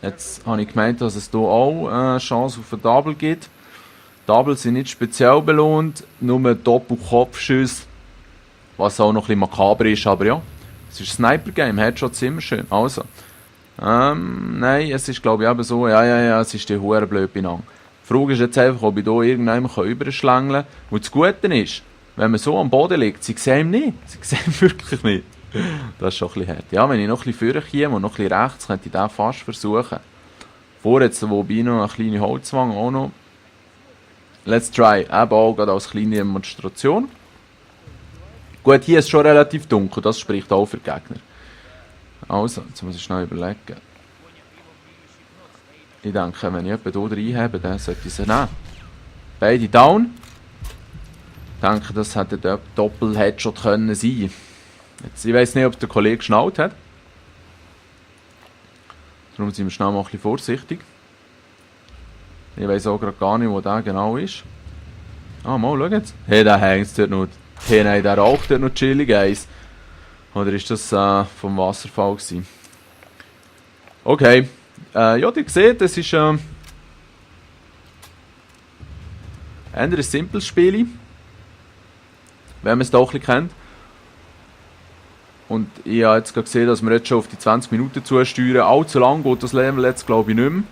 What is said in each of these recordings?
Jetzt habe ich gemeint, dass es hier auch eine Chance auf ein Double gibt. Doubles sind nicht speziell belohnt, nur Doppelkopfschüsse, was auch noch ein bisschen makaber ist, aber ja. Es ist ein Sniper-Game, Headshots immer schön. Also, nein, es ist glaube ich eben so, ja, es ist die hure blöd beieinander. Die Frage ist jetzt einfach, ob ich hier irgendjemanden überschlängeln kann. Und das Gute ist, wenn man so am Boden liegt, sie sehen ihn nicht. Sie sehen ihn wirklich nicht. Das ist schon ein bisschen hart. Ja, wenn ich noch ein bisschen vorkomme und noch ein bisschen rechts, könnte ich das fast versuchen. Vor jetzt, wobei noch eine kleine Holzwang auch noch. Let's try. Eben auch gerade als kleine Demonstration. Gut, hier ist es schon relativ dunkel, das spricht auch für die Gegner. Also, jetzt muss ich schnell überlegen. Ich denke, wenn ich jemanden hier reinhebe, dann sollte ich sie nehmen. Beide down. Ich denke, das hätte ein Doppel-Headshot können sein. Jetzt, ich weiss nicht, ob der Kollege geschnallt hat. Darum sind wir schnell mal ein bisschen vorsichtig. Ich weiss auch gerade gar nicht, wo der genau ist. Ah, mal, schau jetzt. Hey, der hängt dort noch. Hey, nein, der raucht dort noch chillig, Eis. Oder ist das vom Wasserfall gewesen? Okay. Ja, ihr seht, das ist eher ein simples Spiel. Wenn man es da auch ein bisschen kennt. Und ich habe jetzt gesehen, dass wir jetzt schon auf die 20 Minuten zusteuern. Allzu lang geht das Level jetzt, glaube ich, nicht mehr.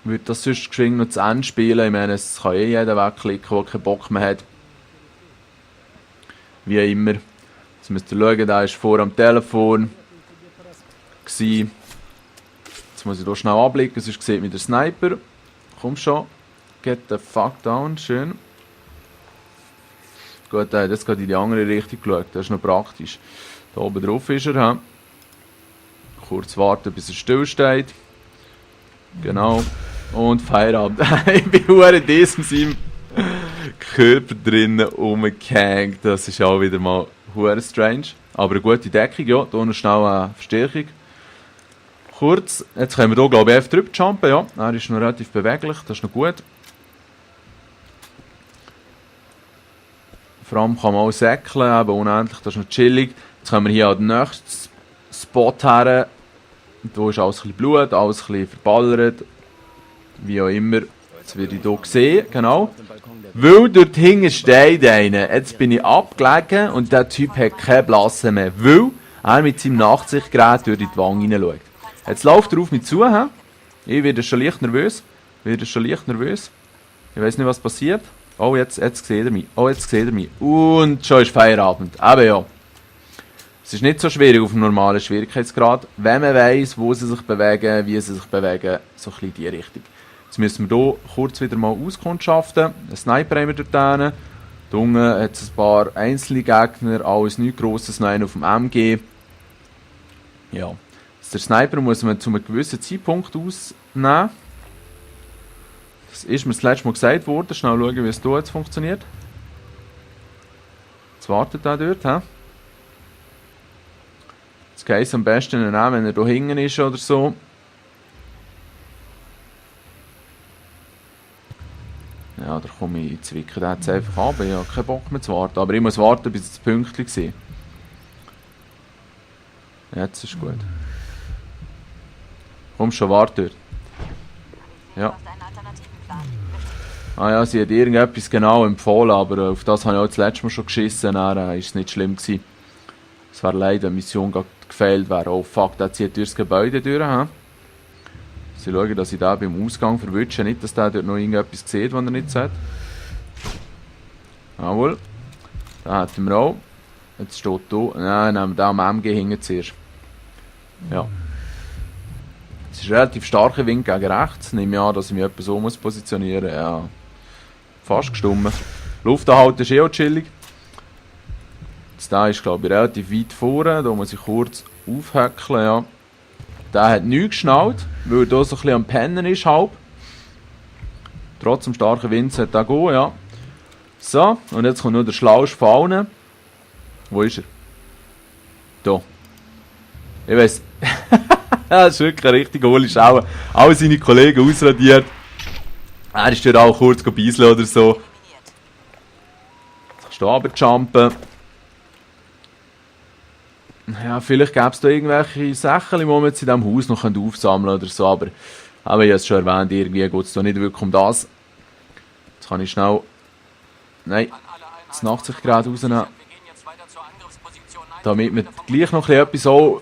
Ich würde das sonst geschwind noch zu Ende spielen. Ich meine, es kann jeder wegklicken, der keinen Bock mehr hat. Wie immer. Jetzt müsst ihr schauen, der war vor am Telefon. Jetzt muss ich hier schnell abblicken, sonst sieht mich der Sniper. Komm schon. Get the fuck down. Schön. Gut, er hat jetzt gerade in die andere Richtung geschaut. Das ist noch praktisch. Da oben drauf ist er. He? Kurz warten, bis er still steht. Genau. Und Feierabend. Ich bin nur in diesem Körper drinnen rumgehängt. Das ist auch wieder mal hure strange. Aber eine gute Deckung, ja. Hier noch schnell eine Verstärkung. Kurz. Jetzt können wir hier, glaube ich, einfach drüber jumpen. Ja, er ist noch relativ beweglich. Das ist noch gut. Vor allem kann man auch säckeln, aber unendlich, das ist noch chillig. Jetzt kommen wir hier an den nächsten Spot her. Da ist alles ein bisschen Blut, alles ein bisschen verballert. Wie auch immer. Jetzt werde ich hier sehen, genau. Weil dort hinten steht einer. Jetzt bin ich abgelegen und der Typ hat keine Blase mehr. Weil er mit seinem Nachtsichtgerät durch die Wange hineinschaut. Jetzt läuft er auf mich zu. He? Ich werde schon leicht nervös. Ich weiß nicht, was passiert. Oh, jetzt sieht er mich. Und schon ist Feierabend. Aber ja. Es ist nicht so schwierig auf dem normalen Schwierigkeitsgrad, wenn man weiss, wo sie sich bewegen, wie sie sich bewegen, so ein bisschen in die Richtung. Jetzt müssen wir hier kurz wieder mal auskundschaften. Ein Sniper haben wir dort hinten. Da unten hat es ein paar einzelne Gegner, alles nichts Grosses, noch einen auf dem MG. Ja. Der Sniper muss man zu einem gewissen Zeitpunkt ausnehmen. Das ist mir das letzte Mal gesagt worden. Schnell schauen, wie es hier jetzt funktioniert. Jetzt wartet er dort. He? Jetzt geht es am besten nehmen, wenn er hier hinten ist oder so. Ja, da komme ich zwicken jetzt einfach ab. Ich habe keinen Bock mehr zu warten. Aber ich muss warten, bis es pünktlich ist. Jetzt ist gut. Komm schon, warte dort. Ja. Ah ja, sie hat irgendetwas genau empfohlen, aber auf das habe ich auch das letzte Mal schon geschissen. Dann war es nicht schlimm gewesen. Es wäre leider, wenn die Mission gefehlt wäre. Oh fuck, der zieht durchs Gebäude durch. He? Sie schauen, dass ich da beim Ausgang verwünsche. Nicht, dass der dort noch irgendetwas sieht, was er nicht sieht. Jawohl. Da hätten wir auch. Jetzt steht hier. Nein, nehmen wir da am MG hinten zuerst. Ja. Es ist relativ starker Wind gegen rechts. Nehme ich an, dass ich mich etwa so muss positionieren muss. Ja. Fast gestummen. Luftanhalt ist auch chillig. Jetzt da ist, glaube ich, relativ weit vorne. Da muss ich kurz aufhäckeln. Ja. Der hat nichts geschnallt, weil er hier so ein bisschen am Pennen ist. Halb. Trotz dem starken Wind sollte er gehen. Ja. So, und jetzt kommt nur der Schlauste von allen. Wo ist er? Da. Ich weiss. Das ist wirklich ein richtig hohle Schau. Alle seine Kollegen ausradiert. Er ist dort auch kurz gebeiseln oder so. Jetzt kannst du runterjumpen. Ja, vielleicht gäbe es da irgendwelche Sachen, die man jetzt in diesem Haus noch aufsammeln können oder so, aber ich habe es schon erwähnt, irgendwie geht es da nicht wirklich um das. Jetzt kann ich schnell... Nein, das Nachtsichtgerät rausnehmen. Damit man gleich noch etwas auch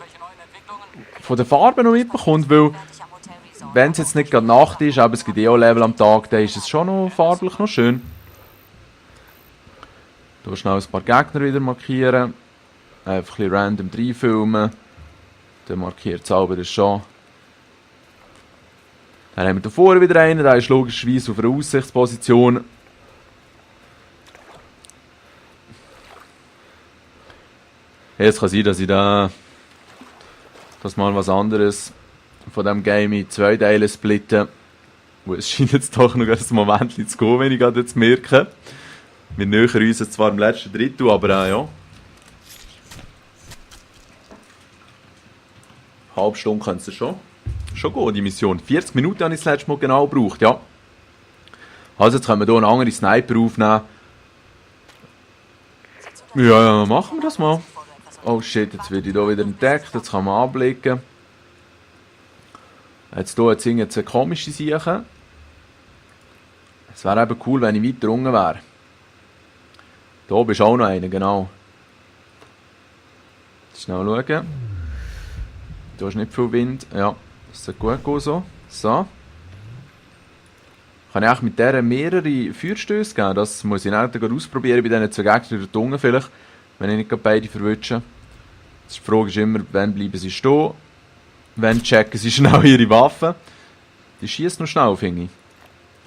von den Farben noch mitbekommt, weil wenn es jetzt nicht gerade Nacht ist, aber es gibt auch Level am Tag, dann ist es schon noch farblich noch schön. Hier schnell ein paar Gegner wieder markieren. Einfach ein bisschen random reinfilmen. Dann markiert es aber das schon. Dann haben wir hier vorne wieder einen, der ist logischerweise auf einer Aussichtsposition. Jetzt kann sein, dass ich da das mal was anderes von diesem Game in 2 Teile splitten. Es scheint jetzt doch noch ein Moment zu gehen, wenn ich gerade jetzt merke. Wir nähern uns jetzt zwar im letzten Drittel, aber ja. Eine halbe Stunde können sie schon gehen, die Mission. 40 Minuten habe ich das letzte Mal genau gebraucht, ja. Also jetzt können wir hier einen anderen Sniper aufnehmen. Ja, machen wir das mal. Oh shit, jetzt werde ich hier wieder entdeckt, jetzt kann man anblicken. Jetzt hier hat es eine komische Sache. Es wäre eben cool, wenn ich weiter unten wäre. Da oben ist auch noch einer, genau. Schnell schauen. Da ist nicht viel Wind. Ja, das sollte gut gehen so. So. Kann ich auch mit dieser mehrere Feuerstöße geben? Das muss ich dann ausprobieren bei diesen 2 Gegnern der Tunge vielleicht. Wenn ich nicht gerade beide verwünsche. Die Frage ist immer, wann bleiben sie stehen? Wann checken sie schnell ihre Waffen? Die schießt noch schnell, finde ich.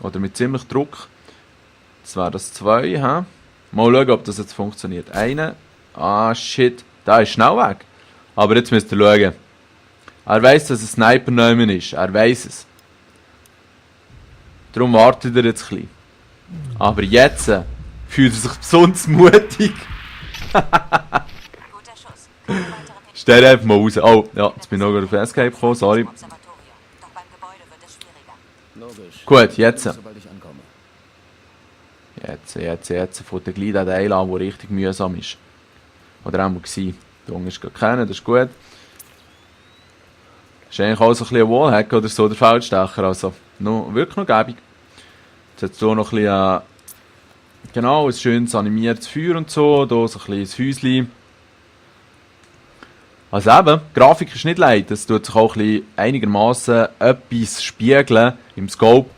Oder mit ziemlich Druck. Das wäre das 2. He? Mal schauen, ob das jetzt funktioniert. Einer. Ah, shit. Da ist schnell weg. Aber jetzt müsst ihr schauen. Er weiss, dass ein Sniper neben ist. Er weiss es. Darum wartet er jetzt ein bisschen. Aber jetzt fühlt er sich besonders mutig. Stell einfach mal raus. Oh, ja, jetzt bin ich noch gerade auf Escape gekommen, sorry. Gut, jetzt. Jetzt von der gleich Teil an, der richtig mühsam ist. Oder auch mal war. Der Unge ist gerade kennen, das ist gut. Das ist eigentlich auch so ein bisschen ein Wallhack oder so, der Feldstecher. Also, wirklich noch gäbig. Jetzt hat es hier noch ein bisschen, genau, ein schönes animiertes Feuer und so. Hier so ein bisschen ein Häuschen. Also eben, die Grafik ist nicht leid. Es tut sich auch ein bisschen einigermaßen etwas spiegeln im Scope.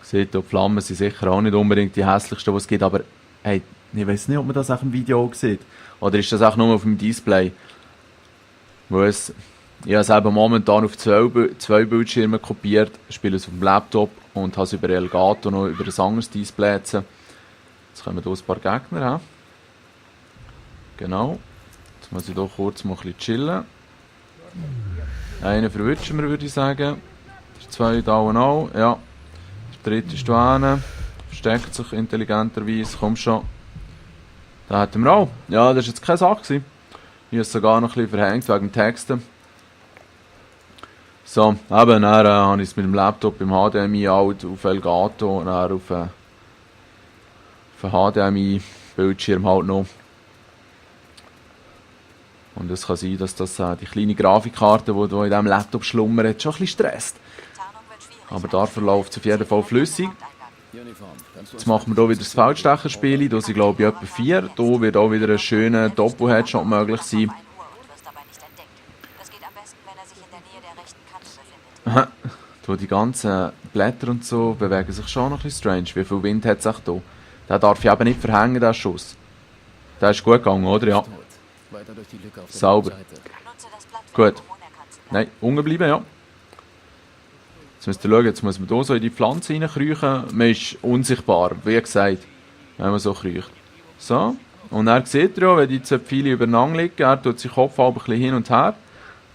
Seht ihr, die Flammen sind sicher auch nicht unbedingt die hässlichsten, die es gibt, aber hey, ich weiß nicht, ob man das auch im Video auch sieht. Oder ist das auch nur auf dem Display? Weil ich habe es eben momentan auf 2 Bildschirmen kopiert, spiele es auf dem Laptop und habe es über Elgato noch über ein anderes Display. Jetzt kommen hier ein paar Gegner haben. Genau. Jetzt muss ich hier kurz mal ein bisschen chillen. Einen verwünschen wir, würde ich sagen. Der 2 da und auch. Ja. Der 3 ist da hinten. Versteckt sich intelligenterweise. Komm schon. Da hätten wir auch. Ja, das war jetzt keine Sache. Ich habe es sogar noch ein bisschen verhängt wegen dem Texten. So, eben, dann habe ich es mit dem Laptop im HDMI out auf Elgato und dann auf einen HDMI-Bildschirm halt noch. Und es kann sein, dass das die kleine Grafikkarte, die hier in diesem Laptop schlummert, schon ein bisschen stresst. Aber da verläuft es auf jeden Fall flüssig. Jetzt machen wir hier wieder das Feldstecherspiel. Hier sind glaube ich etwa 4. Hier wird auch wieder ein schöner Doppel-Headshot möglich sein. Hier die ganzen Blätter und so bewegen sich schon noch ein bisschen strange. Wie viel Wind hat es auch hier? Den darf ich eben nicht verhängen, den Schuss. Der ist gut gegangen, oder? Ja. Sauber. Gut. Nein, unten bleiben, ja. Jetzt müsst ihr schauen, jetzt muss man hier so in die Pflanze reinkriechen. Man ist unsichtbar, wie gesagt, wenn man so kriecht. So. Und dann seht ihr ja, wenn die Pfeile übereinander liegen, er tut sich Kopf ein bisschen hin und her.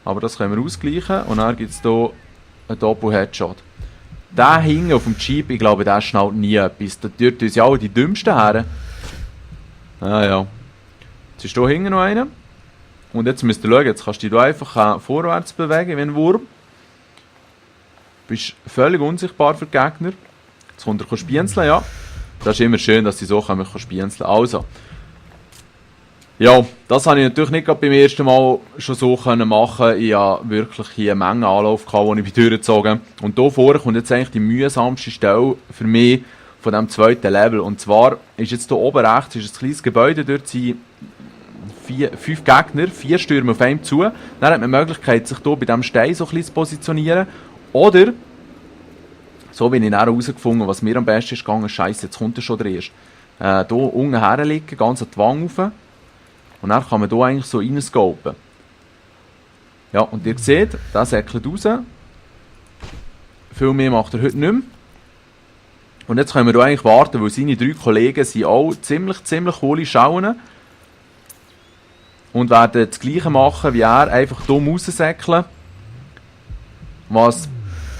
Aber das können wir ausgleichen. Und dann gibt es hier einen Doppel-Headshot. Der hinten auf dem Jeep, ich glaube, der schnallt nie etwas. Da tut uns ja alle die Dümmsten her. Ah ja. Jetzt ist hier hinten noch einer. Und jetzt müsst ihr schauen, jetzt kannst du dich hier einfach vorwärts bewegen wie ein Wurm. Du bist völlig unsichtbar für die Gegner. Jetzt kommt er spienzeln, ja. Das ist immer schön, dass sie so spienzeln können. Also. Ja, das habe ich natürlich nicht gerade beim ersten Mal schon so machen. Ich habe wirklich hier eine Menge Anlauf gehabt, die ich durchgezogen habe. Und hier vorne kommt jetzt eigentlich die mühsamste Stelle für mich von diesem zweiten Level. Und zwar ist jetzt hier oben rechts ist ein kleines Gebäude, dort sind 5 Gegner, 4 stürmen auf einem zu. Dann hat man die Möglichkeit, sich hier bei diesem Stein so ein bisschen zu positionieren. Oder, so wie ich dann herausgefunden habe, was mir am besten ist gegangen, scheisse, jetzt kommt er schon der erste. Hier unten herliegen, ganz an die Wange rauf. Und dann kann man hier eigentlich so reinscopen. Ja, und ihr seht, der säckelt raus. Viel mehr macht er heute nicht mehr. Und jetzt können wir hier eigentlich warten, weil seine 3 Kollegen sind auch ziemlich coole Schauen. Und werden das Gleiche machen wie er, einfach dumm raussäckeln. Was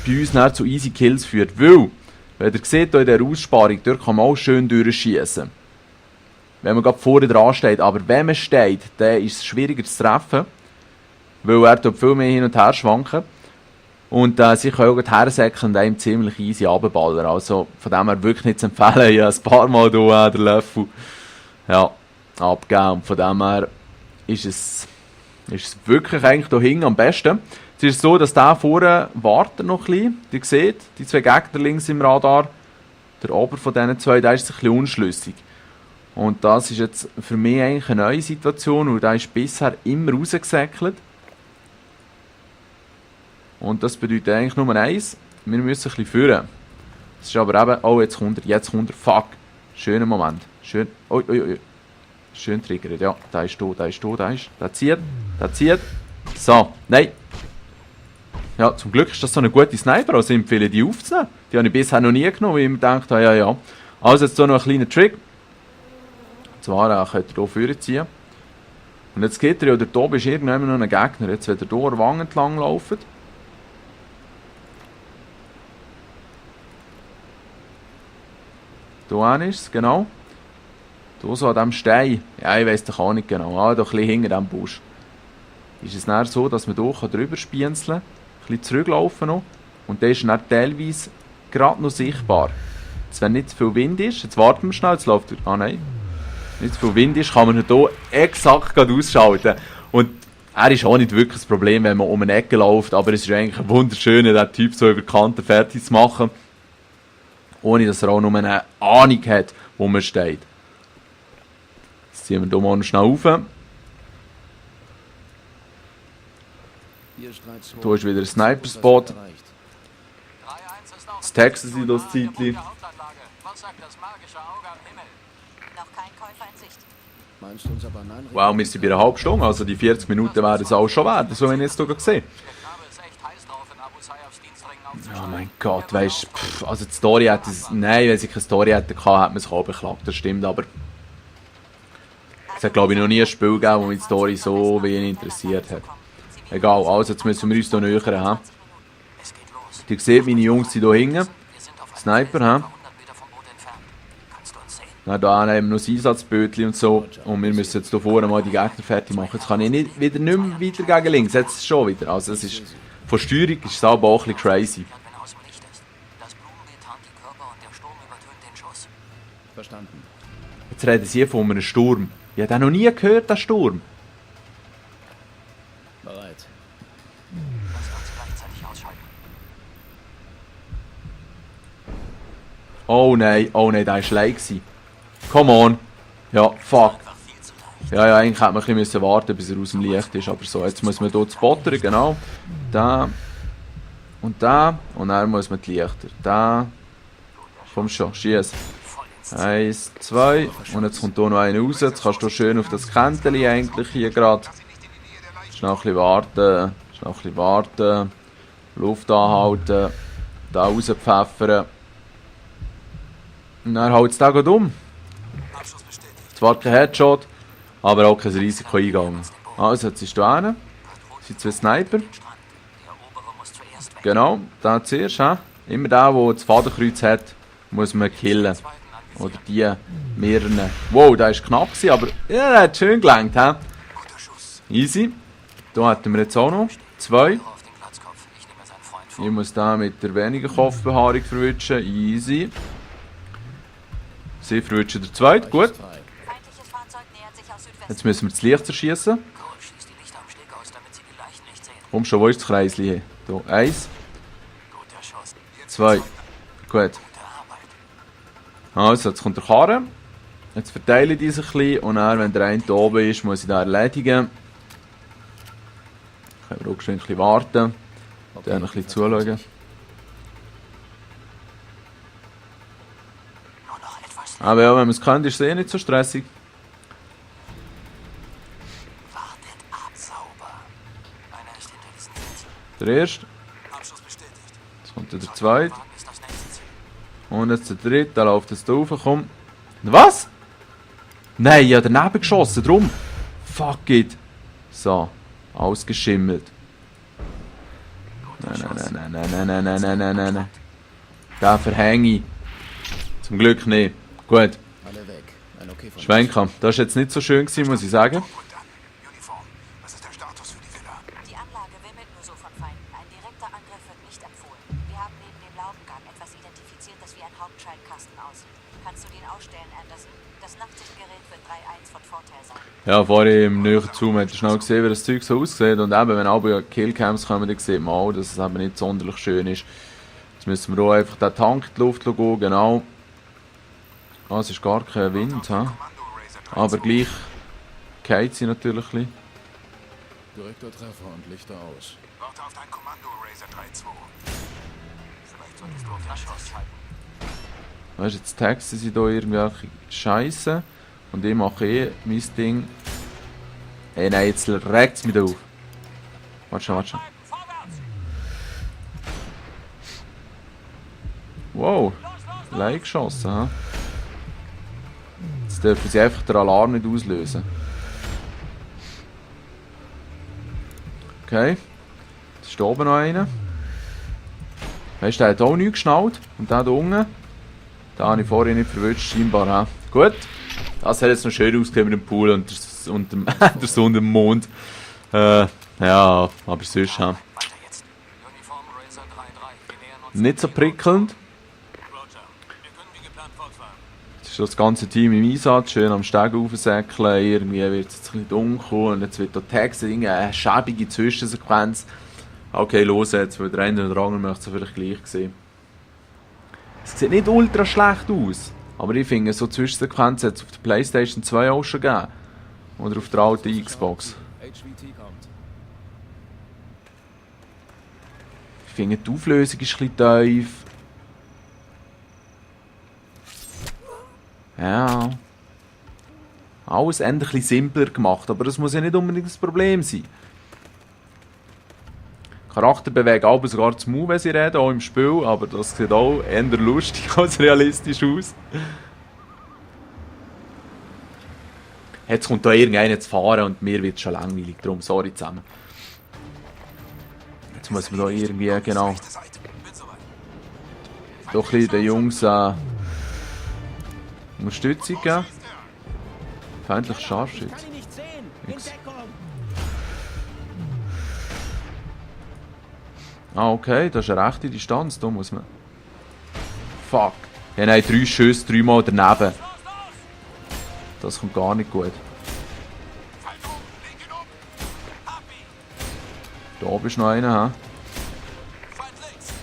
bei uns dann zu easy Kills führt. Weil, wenn ihr seht, hier in dieser Aussparung, dort kann man auch schön durchschießen. Wenn man gerade vorne dran steht. Aber wenn man steht, dann ist es schwieriger zu treffen. Weil er dort viel mehr hin und her schwanken. Und sie können auch hersäckeln und einem ziemlich easy runterballern. Also von dem her wirklich nicht zu empfehlen. Ich habe ein paar Mal hier den Löffel abgegeben. Und von dem her ist es wirklich eigentlich hier hinten am besten. Es ist so, dass der vorne wartet noch ein bisschen. Ihr seht, die 2 Gegner links im Radar. Der Ober von diesen 2, der ist ein bisschen unschlüssig. Und das ist jetzt für mich eigentlich eine neue Situation, weil der ist bisher immer rausgesäckelt. Und das bedeutet eigentlich nur eins, wir müssen ein bisschen führen. Es ist aber eben, oh jetzt kommt er, fuck. Schöner Moment, schön, ui. Schön triggert, ja, der ist da, der zieht. So, nein. Ja, zum Glück ist das so eine gute Sniper, also empfehle die aufzunehmen. Die habe ich bisher noch nie genommen, weil ich mir gedacht habe, ja. Also jetzt so noch ein kleiner Trick. Und zwar könnt ihr hier vorne ziehen. Und jetzt geht er ja, da oben ist irgendwann noch ein Gegner. Jetzt wird er hier an der Wange entlang laufen. Hier ist es, genau. Hier so an diesem Stein. Ja, ich weiss doch auch nicht genau. Ah, da ein bisschen hinter diesem Busch. Ist es dann so, dass man hier drüber spienzeln kann, ein bisschen zurücklaufen noch. Und der ist dann teilweise gerade noch sichtbar. Jetzt, wenn nicht zu viel Wind ist, jetzt warten wir schnell, jetzt läuft er. Ah nein. Nicht zu viel Wind ist, kann man ihn hier exakt ausschalten. Und er ist auch nicht wirklich das Problem, wenn man um eine Ecke läuft, aber es ist eigentlich ein wunderschöner, den Typ so über die Kante fertig zu machen. Ohne dass er auch nur eine Ahnung hat, wo man steht. Jetzt ziehen wir hier mal schnell rauf. Hier ist wieder ein Sniper-Spot. Jetzt texten sie das Zeitchen. Wow, wir sind bei einer halben Stunde, also die 40 Minuten werden es auch schon werden, so wie ich jetzt hier sehe. Oh mein Gott, weißt du, also die Story hätte es, nein, wenn sie keine Story hätte, hätte man sich auch beklagt, das stimmt, aber es hat glaube ich noch nie ein Spiel gegeben, das mich die Story so wenig interessiert hat. Egal, also jetzt müssen wir uns hier nähern. Ihr seht, meine Jungs sind hier hinten, Sniper, dann da haben wir noch das Einsatzbötchen und so. Und wir müssen jetzt hier vorne mal die Gegner fertig machen. Jetzt kann ich nicht mehr weiter gegen links. Jetzt schon wieder. Also es ist, von Steuerung ist es aber auch ein bisschen crazy. Verstanden. Jetzt reden sie von einem Sturm. Ich habe den noch nie gehört, den Sturm. Bereit. Oh nein, der war leid. Come on. Ja, fuck. Ja, eigentlich hätte man ein bisschen warten, bis er aus dem Licht ist. Aber so, jetzt muss man hier spottern, genau. Da. Und da. Und dann muss man die Lichter. Da. Komm schon, schieß. 1, 2. Und jetzt kommt hier noch einer raus. Jetzt kannst du schön auf das Käntchen eigentlich hier gerade. Schnell ein bisschen warten. Luft anhalten. Da rauspfeffern. Und dann haut es da um. Zwar kein Headshot, aber auch kein Risiko eingegangen. Also, jetzt ist da einer. Das sind 2 Sniper. Genau, da zuerst. Immer der das Fadenkreuz hat, muss man killen. Oder die mehreren. Wow, der war knapp, aber ja, der hat schön gelenkt. Easy. Da hätten wir jetzt auch noch 2. Ich muss den mit der wenigen Kopfbehaarung verwischen. Easy. Sie verwischen der zweite, gut. Jetzt müssen wir das Licht zerschießen. Cole, schieß die Lichter am Steg aus, damit sie die Leichen nicht sehen. Komm schon, wo ist das Kreisli hier? Da, 1, Guter Schuss. 2. Gut. Gute Arbeit. Also, jetzt kommt der Karren. Jetzt verteile ich die sich ein bisschen und dann, wenn der eine da oben ist, muss ich den erledigen. Können wir auch ein bisschen warten. Dann ein bisschen zuschauen. Nur noch etwas. Aber ja, wenn man es kennt, ist es eh nicht so stressig. Wartet ab, sauber. Einer ist hinter diesen Fenstern. Der erste, Abschluss bestätigt. jetzt kommt der zweite. Wagen ist das nächste Ziel. Und jetzt der dritte, da läuft es da rauf, komm. Was? Nein, ich habe daneben geschossen, drum. Fuck it. So, ausgeschimmelt. Nein. Den verhänge ich. Zum Glück nicht. Gut, Alle weg. Ein Okay von Schwenker. Das war jetzt nicht so schön gewesen, muss ich sagen. Uniform. Was ist der Status für die Villa? Die Anlage wimmelt nur so von Feinden. Ein direkter Angriff wird nicht empfohlen. Wir haben neben dem Laubengang etwas identifiziert, das wie ein Hauptschaltkasten aussieht. Kannst du den ausstellen, Anderson? Das Nachtsichtgerät wird 3-1 von Vorteil sein. Ja, vorhin im näheren Zoom hat er schnell gesehen, wie das Zeug so aussieht. Und eben, wenn aber Killcams kommen, dann sieht man auch, dass es eben nicht sonderlich schön ist. Jetzt müssen wir auch einfach den Tank in die Luft gehen, genau. Ah, es ist gar kein Wind, he? Aber gleich geht sie natürlich ein bisschen. Direktortreffer und Lichter aus. Warte auf dein Kommando, Razor 3-2. Vielleicht solltest du auf den Schuss halten. Weißt du, jetzt texten sie da irgendwelche Scheiße. Und ich mache eh mein Ding. Ey, nein, jetzt regt es mich da auf. Warte schon. Wow, Leih geschossen, ha? Jetzt dürfen sie einfach den Alarm nicht auslösen. Okay. Jetzt ist da oben noch einer. Weißt du, der hat auch nichts geschnallt. Und der da unten. Den habe ich vorhin nicht verwünscht, scheinbar. Ha? Gut. Das hat jetzt noch schön ausgesehen mit dem Pool und der Sonne im Mond. Ja, aber sonst, ha? Weiter jetzt. Uniform Razor 3-3. Wir nähern uns. Nicht so prickelnd. Roger. Wir können wie geplant fortfahren. Jetzt ist das ganze Team im Einsatz, schön am Steg raufsäckeln. Irgendwie wird es jetzt ein bisschen dunkel und jetzt wird da Text, eine schäbige Zwischensequenz. Okay, los jetzt, weil der eine oder andere möchte es vielleicht gleich sehen. Es sieht nicht ultra schlecht aus, aber ich finde, so Zwischensequenzen hat es auf der PlayStation 2 auch schon gegeben. Oder auf der alten Xbox. HVT kommt. Ich finde, die Auflösung ist ein bisschen tief. Ja. Alles eher ein bisschen simpler gemacht, aber das muss ja nicht unbedingt das Problem sein. Charakter bewegen aber sogar zu Move, wenn sie reden, auch im Spiel, aber das sieht auch eher lustig als realistisch aus. Jetzt kommt da irgendeiner zu fahren und mir wird es schon langweilig, darum sorry zusammen. Jetzt muss man da irgendwie, genau, Rechte Seite. Bin soweit. doch ein bisschen den Jungs Unterstützung geben. Feindlich Scharfschütze. Kann ihn nicht sehen. Nix. In Deckung. Ah, okay, das ist eine rechte Distanz, da muss man... Fuck. Ja, nein, 3 Schüsse, 3-mal daneben. Das kommt gar nicht gut. Falco, linken um. Happy. Da oben ist noch einer, hä? Feind links.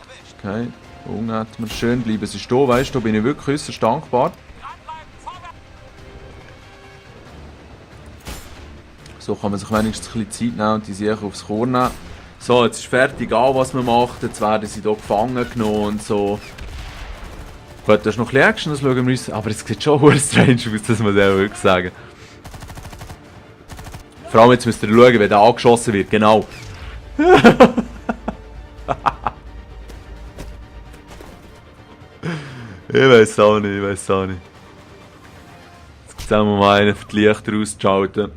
Erwischt. Okay, unten hat man schön bleiben. Sie stehen, weißt du, da bin ich wirklich äußerst dankbar. Dranbleiben, vorwärts. So kann man sich wenigstens ein bisschen Zeit nehmen und die sich aufs Korn nehmen. So, jetzt ist fertig, egal was man macht. Jetzt werden sie hier gefangen genommen und so. Gut, das ist noch ein bisschen Action, das schauen wir uns. Aber es sieht schon sehr strange aus, das muss ich auch wirklich sagen. Vor allem jetzt müsst ihr schauen, wenn der angeschossen wird, genau. Ich weiß auch nicht. Jetzt sehen wir mal einen für die Lichter auszuschalten.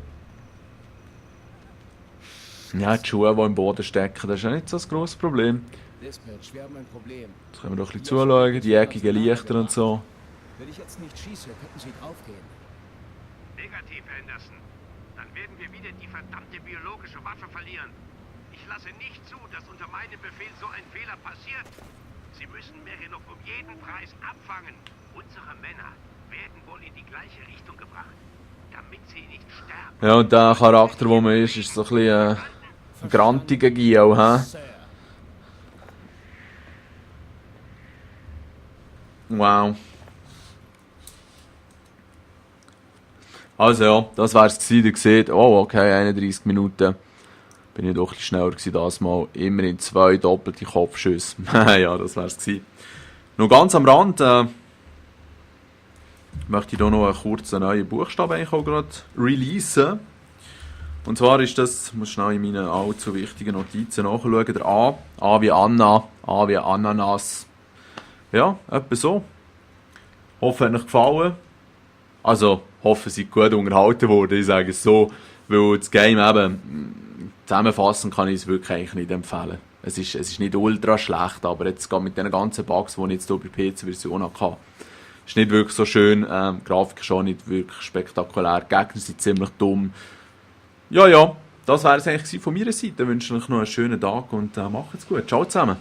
Ja, die Schuhe, die im Boden stecken, das ist ja nicht so ein grosses Problem. Dispatch, wir haben ein Problem. Jetzt können wir doch ein bisschen zuschauen, die eckigen Lichter und so. Wenn ich jetzt nicht schieße, könnten sie draufgehen. Negativ, Henderson. Dann werden wir wieder die verdammte biologische Waffe verlieren. Ich lasse nicht zu, dass unter meinem Befehl so ein Fehler passiert. Sie müssen Merinow um jeden Preis abfangen. Unsere Männer werden wohl in die gleiche Richtung gebracht. damit sie nicht sterben. Ja, und der Charakter, der man ist so ein bisschen ein grantiger Giel, hä? Sir. Wow. Also ja, das wär's gewesen. Ihr seht, oh okay, 31 Minuten. Bin ich doch ein bisschen schneller gewesen das Mal. Immerhin 2 doppelte Kopfschüsse. Ja, das wär's gewesen. Noch ganz am Rand, möchte ich hier noch einen kurzen neuen Buchstaben eigentlich auch gerade releasen. Und zwar ist das, ich muss schnell in meinen allzu wichtigen Notizen nachschauen, der A. A wie Anna, A wie Ananas. Ja, etwa so. Hoffe, hat euch gefallen. Also, hoffe, ihr seid gut unterhalten worden, ich sage es so. Weil das Game eben, zusammenfassend kann ich es wirklich eigentlich nicht empfehlen. Es ist nicht ultra schlecht, aber jetzt gerade mit den ganzen Bugs, die ich jetzt hier bei der PC-Version hatte, ist nicht wirklich so schön. Die Grafik ist schon nicht wirklich spektakulär. Die Gegner sind ziemlich dumm. Ja, das wäre es eigentlich von meiner Seite. Ich wünsche euch noch einen schönen Tag und macht's gut. Ciao zusammen.